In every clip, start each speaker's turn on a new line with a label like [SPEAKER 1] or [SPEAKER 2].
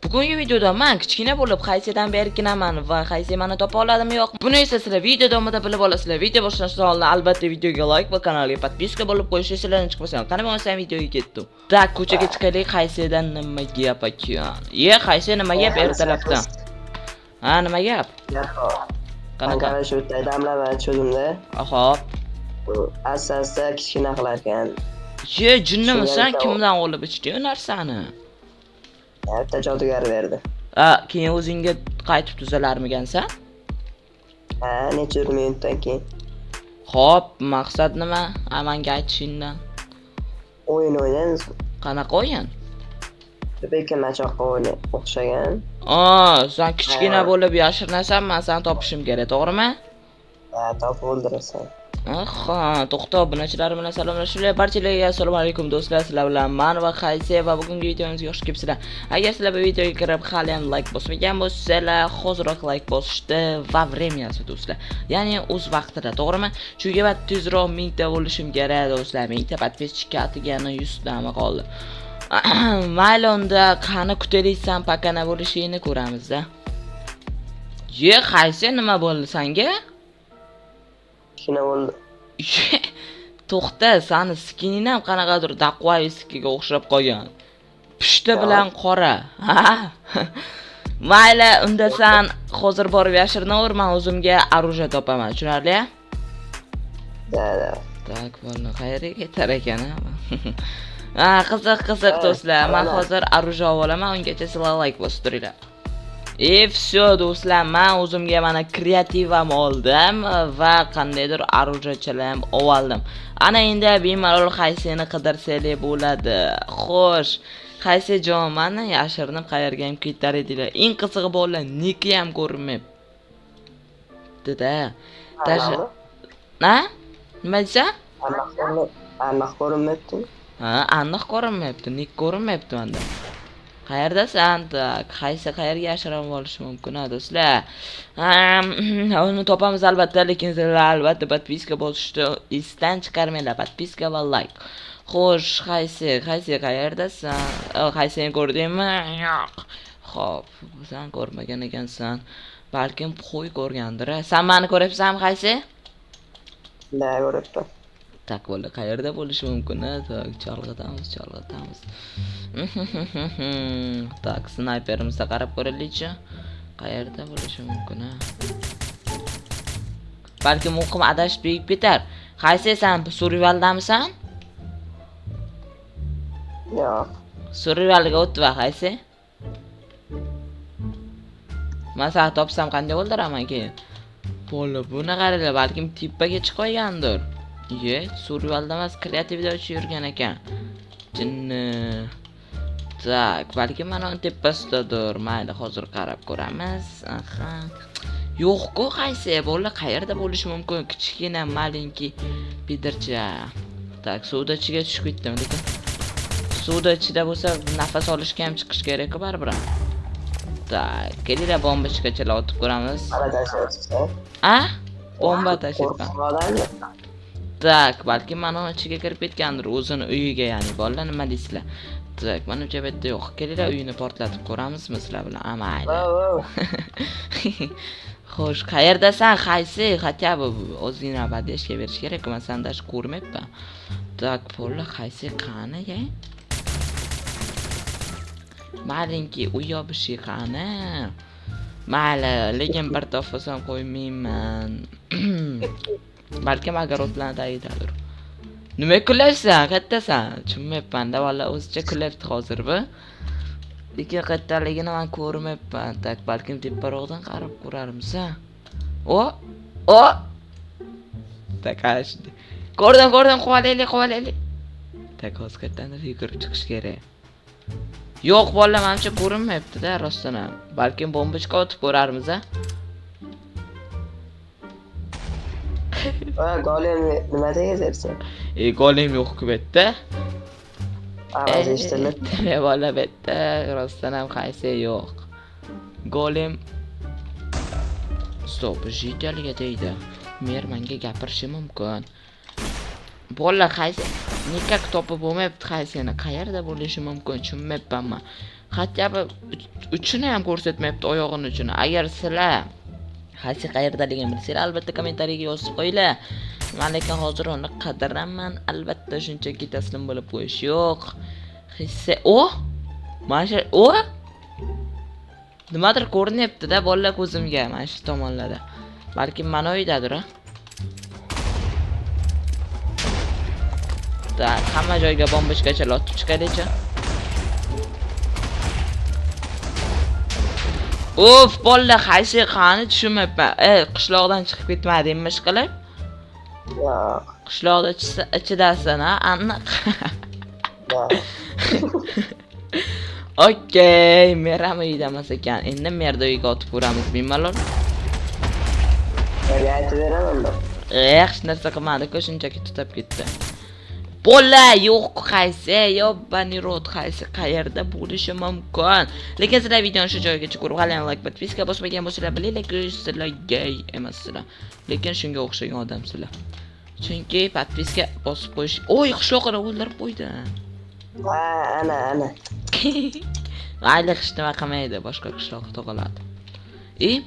[SPEAKER 1] Bugungi videoda men kichkina bo'lib Haysedan berkinaman va Hayse meni topa oladimi yo'q? Buni esa sizlar video davomida bilib olasizlar. Video boshlanishidan oldin albatta videoga like va kanalga подписка bo'lib qo'yish esingizdan chiqmasin. Qani bo'lmasa videoga ketdim. Так, ko'chaga chiqaylik, Haysedan nima gap ekan? Ye, Hayse nima gap ertalabdan? Ha, nima gap? Qanaqa?
[SPEAKER 2] Qanaqa shu yerda damlama ichuvdimda.
[SPEAKER 1] Xo'p.
[SPEAKER 2] Asta-asta kichkina qilarkan.
[SPEAKER 1] Ye, jinnimisan?
[SPEAKER 2] Shunga
[SPEAKER 1] Kimdan olib ichding u narsani?
[SPEAKER 2] Bitta jodugar berdi.
[SPEAKER 1] Ha, keyin o'zingga qaytib tuzalarmikansan?
[SPEAKER 2] Ha, necha minutdan keyin.
[SPEAKER 1] Xo'p, maqsad nima? Ha, menga aytishingdan.
[SPEAKER 2] O'yin o'ynaymiz.
[SPEAKER 1] Qanaqa o'yin?
[SPEAKER 2] Bekinmachoqqa o'yna o'xshagan.
[SPEAKER 1] Aa, sen kichkina
[SPEAKER 2] Ha.
[SPEAKER 1] bo'lib yashirinasan, men seni topishim kerak, to'g'rimi?
[SPEAKER 2] Ha, topib o'ldirasan.
[SPEAKER 1] Aha, to'xta, obunachilar bilan salomlashinglar. Barchalarga assalomu alaykum do'stlar, sizlar bilan men va Hayse va bugungi videomizga xush kelibsizlar. Agar sizlar bu videoga kirib hali ham like bosmagan bo'lsanglar, hoziroq like bosishdi va время si do'stlar. Ya'ni o'z vaqtida, to'g'rimi? Chunki men tezroq 1000 ta bo'lishim kerak do'stlar. 1000 ta подписчик atigani 100 tami qoldi. Mayli unda qani kutaylik san pakana bo'lishingni ko'ramiz-da. Ye, Hayse nima bo'ldi sanga?
[SPEAKER 2] Kichkina bo'ldi.
[SPEAKER 1] To'xta, sani skining ham qanaqadir daqvayiskiga o'xshab qolgan. Pushti bilan qora. Ha? Mayli, unda san hozir borib yashirinaver, men o'zimga оружие topaman. Tushunarli?
[SPEAKER 2] Да, да.
[SPEAKER 1] Так, buni qayerga ketar ekan, ha? Ha, qiziq, qiziq
[SPEAKER 2] Ha,
[SPEAKER 1] do'stlar. Men
[SPEAKER 2] qaraman.
[SPEAKER 1] hozir оружие olib olaman, ungacha sizlar like bosib turinglar. И всё do'stlar, men o'zimga mana kreativ ham oldim va qandaydir оружие chalar ham oldim. Ana endi bemalol Hayseni qidirsanglar bo'ladi. Xo'sh, Hayse jon mani yashirinib qayerga ham ketar edinglar. Eng qizig'i bolalar niki ham ko'rinmayapti-da. Даже Na? Nima deysan?
[SPEAKER 2] Aniq ko'rinmayapti. Aniq ko'rinmayapti.
[SPEAKER 1] Ha, aniq ko'rinmayapti, nik ko'rinmayapti menda. Qayerdasan? Так, qaysi qayerga yashirinib olishi mumkin, ha do'stlar? Ha, uni topamiz albatta, lekin sizlar albatta подписка bosishni esdan chiqarmanglar. Подписка va like. Xo'sh, qaysi, qaysi qayerdasan? Qaysini ko'rdingmi? Yo'q. Xo'p, sen ko'rmagan ekansan. Balkim qo'y ko'rgandir. A? Sen meni ko'ryapsanmi, qaysi?
[SPEAKER 2] Да, ko'ryapman.
[SPEAKER 1] Так, bo'ldi. Qayerda bo'lishi mumkin, a? Так, chalg'itamiz, chalg'itamiz. Так, snayperimizga qarab ko'raylikchi. Qayerda bo'lishi mumkin, a? Balkim o'qim adashib tegib ketar. Qaysi sen survivaldamisan?
[SPEAKER 2] Yo'q.
[SPEAKER 1] Survivalga o'tva, qaysi? Men seni topsam qanday o'ldiraman keyin? Bo'ldi, buni qaranglar, balkim tepaga chiqib qo'ygandir. Ye, survivalda emas, kreativda uchib yurgan ekan. Jinni. Так, balkim mana uni tepasidadir. Mayli, hozir qarab ko'ramiz. Aha. Yo'q-ku, qaysi bola qayerda bo'lishi mumkin? Kichkina маленький pidircha. Так, suvda ichiga tushib ketdim, lekin suvda ichida bo'lsa nafas olishga ham chiqish kerak-ku baribir. Так, kelinglar bombochkachalar otib ko'ramiz.
[SPEAKER 2] Qara tashlayapsiz.
[SPEAKER 1] A? Bomba tashlayapman.
[SPEAKER 2] Qo'rqib odammi?
[SPEAKER 1] Так, balkim mana uni ichiga kirib ketgandir o'zini uyiga, ya'ni bolalar nima deysizlar? Так, manimcha bu yerda yo'q. Kelinglar uyini portlatib ko'ramizmi sizlar bilan? A, mayli.
[SPEAKER 2] Vow, vow.
[SPEAKER 1] Xo'sh, qayerdasan? Qaysi? Хотя бы ozgina поддержка berish kerak, men seni даже ko'rmayapman. Так, bolalar qaysi qani, ya? Маленький uy yopishi qani? Mayli, lekin bir topsam qo'ymayman. Balkim огород larni tagidadir. Nima kulyapsan? Qayerdasan? Tushunmayapman-da, valla o'zicha kulyapti hozir bu. Lekin qayerdaligini men ko'rmayapman. Так, balkim teparoqdan qarab ko'rarmiz, a? O! O! Так, ana shunday. Ko'rdim, ko'rdim, quvalaylik, quvalaylik. Так, hozir qayerdandir yugurib chiqish kerak. Yo'q, bolalar, manimcha ko'rinmayapti-da, rostdan ham. Balkim bombochka otib ko'rarmiz, a?
[SPEAKER 2] Va golem nima degazyapsan?
[SPEAKER 1] E, golem yo'q-ku bu yerda.
[SPEAKER 2] Ovoz eshitilib.
[SPEAKER 1] Nima bola bu yerda rostdan ham qaysi yo'q. Golem. Стоп, житель ga tegdi. Mer menga gapirishi mumkin. Bolalar qaysi никак topib bo'lmayapti qaysini. Qayerda bo'lishi mumkin tushunmayapman man. Хотя бы uchini ham ko'rsatmayapti, oyog'ini uchini. Agar sizlar qaysi qayerdaligini bilsanglar, albatta kommentariyaga yozib qo'yinglar. Men lekin hozir uni qadiraman. Albatta shunchaki taslim bo'lib qo'yish yo'q. Hissa, o! Mana shu, o! Nimadir ko'rinyapti-da bolalar ko'zimga mana shu tomonlarda. Balkim mana uydadir, ha? Tak, hamma joyga bombochkachalar otib chiqaylikchi. Uf, bolalar qaysi qani tushunmayapman. Qishloqdan chiqib ketmadingmi ishqilib?
[SPEAKER 2] Yo'q.
[SPEAKER 1] Qishloqda ichidasan, ha? Aniq.
[SPEAKER 2] Yo'q.
[SPEAKER 1] Okey, mer ham uyda emas ekan. Endi merda uyga otib ko'ramiz bemalol.
[SPEAKER 2] Merga aytib beramanmi?
[SPEAKER 1] Hech narsa qilmadi-ku, shunchaki tutab ketdi. Bola yo'q, qaysi, yobbani rot, qaysi qayerda bo'lishi mumkin. Lekin sizlar videoni shu joygacha ko'rib, hali ham like, podpiska bosmagan bo'lsanglar, bilinglarki, sizlar gay emassizlar. Lekin shunga o'xshagan odamsizlar. Chunki podpiska bosib qo'yish, oy, qishloqni o'ldirib qo'ydi.
[SPEAKER 2] Ha, ana, ana.
[SPEAKER 1] Mayli, hech nima qilmaydi, boshqa qishloqqa tug'iladi.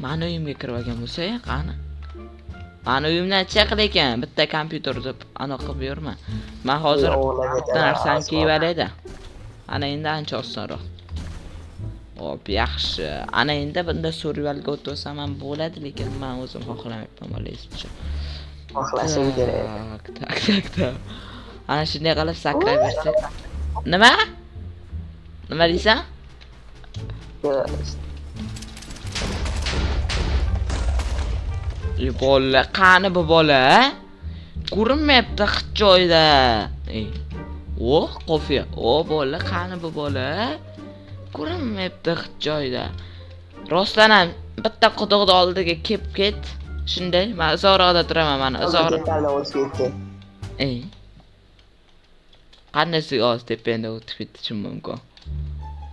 [SPEAKER 1] Mani uyimga kirib olgan bo'lsa, qani? Mani uyimdan chiq lekin, bitta kompyuter deb anaqa qilib yurma. Men hozir bitta narsani kiyib olayda. Ana endi ancha osonroq. Hop, yaxshi. Ana endi bunda survivalga o'tsam ham bo'ladi, lekin men o'zim xohlamayapman bolaysiz.
[SPEAKER 2] Xohlashim kerak.
[SPEAKER 1] Tak, tak, tak, tak. Ana shunday qilib sakrab bersak. Nima? Nima deysan? Ey bola, qani bu bola? Ko'rinmayapti hech joyda. Ey. O, kofe. O bola, qani bu bola? Ko'rinmayapti hech joyda. Rostdan ham bitta quduqni oldiga kelib ket. Shunday, men uzoqroqda turaman, mana uzoqroq.
[SPEAKER 2] Tepamdan o'tib ketdi.
[SPEAKER 1] Ey. Qandaysiga oz tepangda o'tib ketishim mumkin?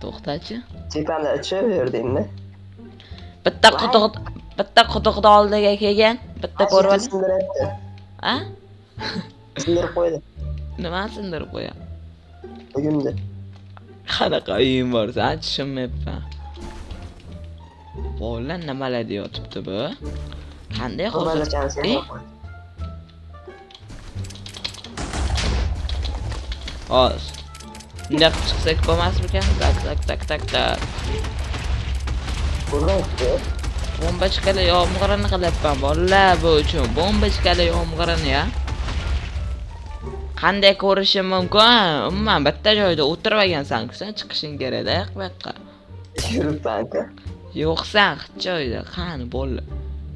[SPEAKER 1] To'xtachi.
[SPEAKER 2] Tepamda uchib yurdingmi?
[SPEAKER 1] Bitta quduq, bitta quduqni oldiga kelgan, bitta ko'rib ol.
[SPEAKER 2] Sindiryapti.
[SPEAKER 1] Ha?
[SPEAKER 2] Sindirib qo'ydi.
[SPEAKER 1] Nima sindirib qo'yapti?
[SPEAKER 2] Uyimni.
[SPEAKER 1] Qanaqa uying bor, san tushunmayapman. Bola nimalar deyotibdi bu? Qanday hozir? Hozir. Bunday qilib chiqsak bo'lmasmikan? Tak, tak, tak, tak, tak.
[SPEAKER 2] Bo'lmaydi.
[SPEAKER 1] Bombochkalar yomg'irini qilyapman bolalar bu uchun. Bombochkalar yomg'irini ya. Qanday ko'rishim mumkin? Umuman bitta joyda o'tirib olgansan-ku, sen chiqishing kerak-da bu yoqqa.
[SPEAKER 2] Yuribman-ku.
[SPEAKER 1] Yo'qsan hech joyda. Qani bolalar?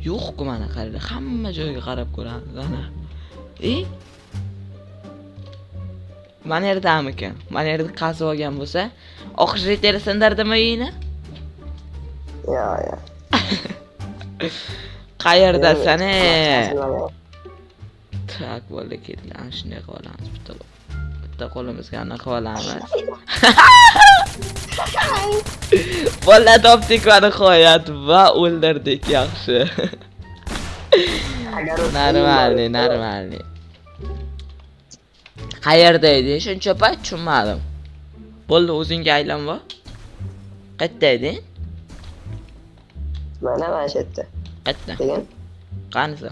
[SPEAKER 1] Yo'q-ku, mana qaranglar, hamma joyga qarab ko'ramiz ana. Mana yerdamikan? Mana yerda qazib olgan bo'lsa, oq jiteri sindirdimi uyini?
[SPEAKER 2] Yo'q, yo'q.
[SPEAKER 1] Qayerdasan, ey? Tak, bo'ldi, ketdi. Ana shunday qilib olamiz. Bitta qo'limizga ana qilib olamiz. Bola topdik va nihoyat va o'ldirdik, yaxshi. Normalniy, normalniy. Qayerda eding shuncha payt tushunmadim. Bo'ldi, o'zingga aylanma. Qayerda eding?
[SPEAKER 2] Mana mana shu yerda.
[SPEAKER 1] Qayerda?
[SPEAKER 2] Degan.
[SPEAKER 1] Qanisi?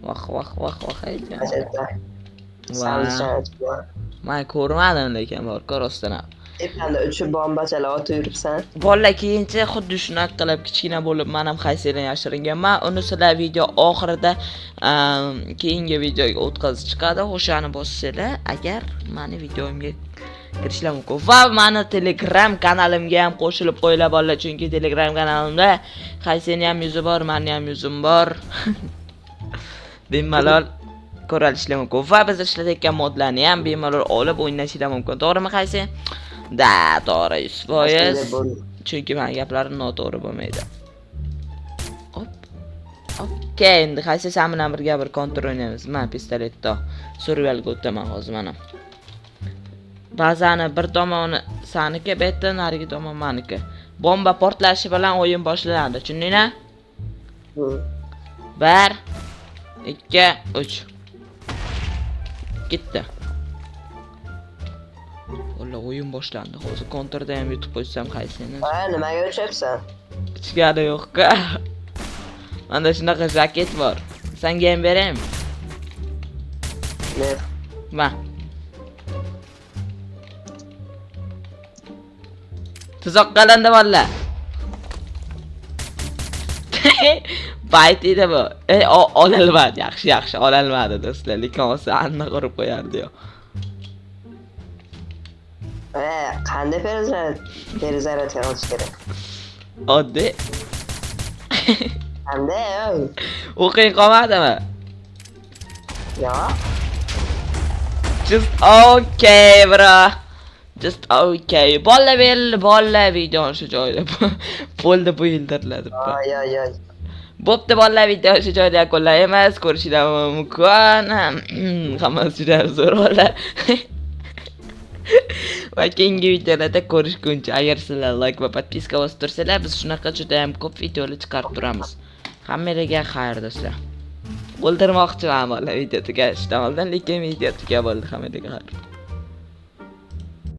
[SPEAKER 1] Vah, vah, vah, vah, aytgan.
[SPEAKER 2] Mana shu yerda.
[SPEAKER 1] Va. Men ko'rmadim lekin borku rostdan ham.
[SPEAKER 2] Tepanda uchib bombachalar otib yuribsan.
[SPEAKER 1] Bolalar keyincha xuddi shunaqa qilib kichkina bo'lib men ham qaysiydan yashiringanman. Uni sizlar video oxirida, keyingi videoga o'tkazib chiqadi. O'shani bossanglar, agar meni videomga kirishlar mumkin. Va meni Telegram kanalimga ham qo'shilib qo'yinglar bolalar, chunki Telegram kanalimda qaysini ham yuzi bor, meni ham yuzim bor. Bemalol ko'ra olishlar mumkin. Va biz ishlatayotgan modlarni ham bemalol olib o'ynashinglar mumkin. To'g'rimi qaysi? Da, to'g'ri, 100%. Chunki meni gaplarim noto'g'ri bo'lmaydi. Hop. Okey, endi qaysi sen bilan birga bir kontra o'ynaymiz. Men pistoletda survivalga o'taman hozir mana. Bazani bir tomoni saniki, bu yerda narigi tomon meniki. Bomba portlashi bilan o'yin boshlanadi. Tushundingmi? 1 2 3. Ketdi. Valla, o'yin boshlandi. Hozir kontrda ham yutib qo'ysam qaysini.
[SPEAKER 2] Ha, nimaga uchyapsan?
[SPEAKER 1] Ichkari yo'q-ku. Manda shunaqa jaket bor. Senga ham beraymi?
[SPEAKER 2] Ber.
[SPEAKER 1] Ma. Tuzoqqa alandi valla. Bayt edi bu. Ey, ololmadi. Yaxshi, yaxshi ololmadi do'stlar. Lekin olsa aniq urib qo'yardi yo.
[SPEAKER 2] E, qanday перезарядка qilish kerak?
[SPEAKER 1] Oddiy.
[SPEAKER 2] Qanday? Oy?
[SPEAKER 1] U qiyin qolmadimi?
[SPEAKER 2] Yo'q.
[SPEAKER 1] Just okay, bro. Just okay. Bolla berildi, bolla videoni shu joyda. Bo'ldi, bu yildirladi.
[SPEAKER 2] Oy, oy, oy.
[SPEAKER 1] Bo'pti bolalar, video shu joyda yakunlaymiz. Ko'rishinglar mumkin. Hammasi juda zo'r bolalar. Va keyingi videolarda ko'rishguncha, agar sizlar like va подписка bosib tursalar, biz shunaqa juda ham ko'p videolar chiqarib turamiz. Hammalarga xayr, do'stlar. O'ldirmoqchiman bolalar video tugashidan oldin, lekin video tugab bo'ldi. Hammalarga xayr.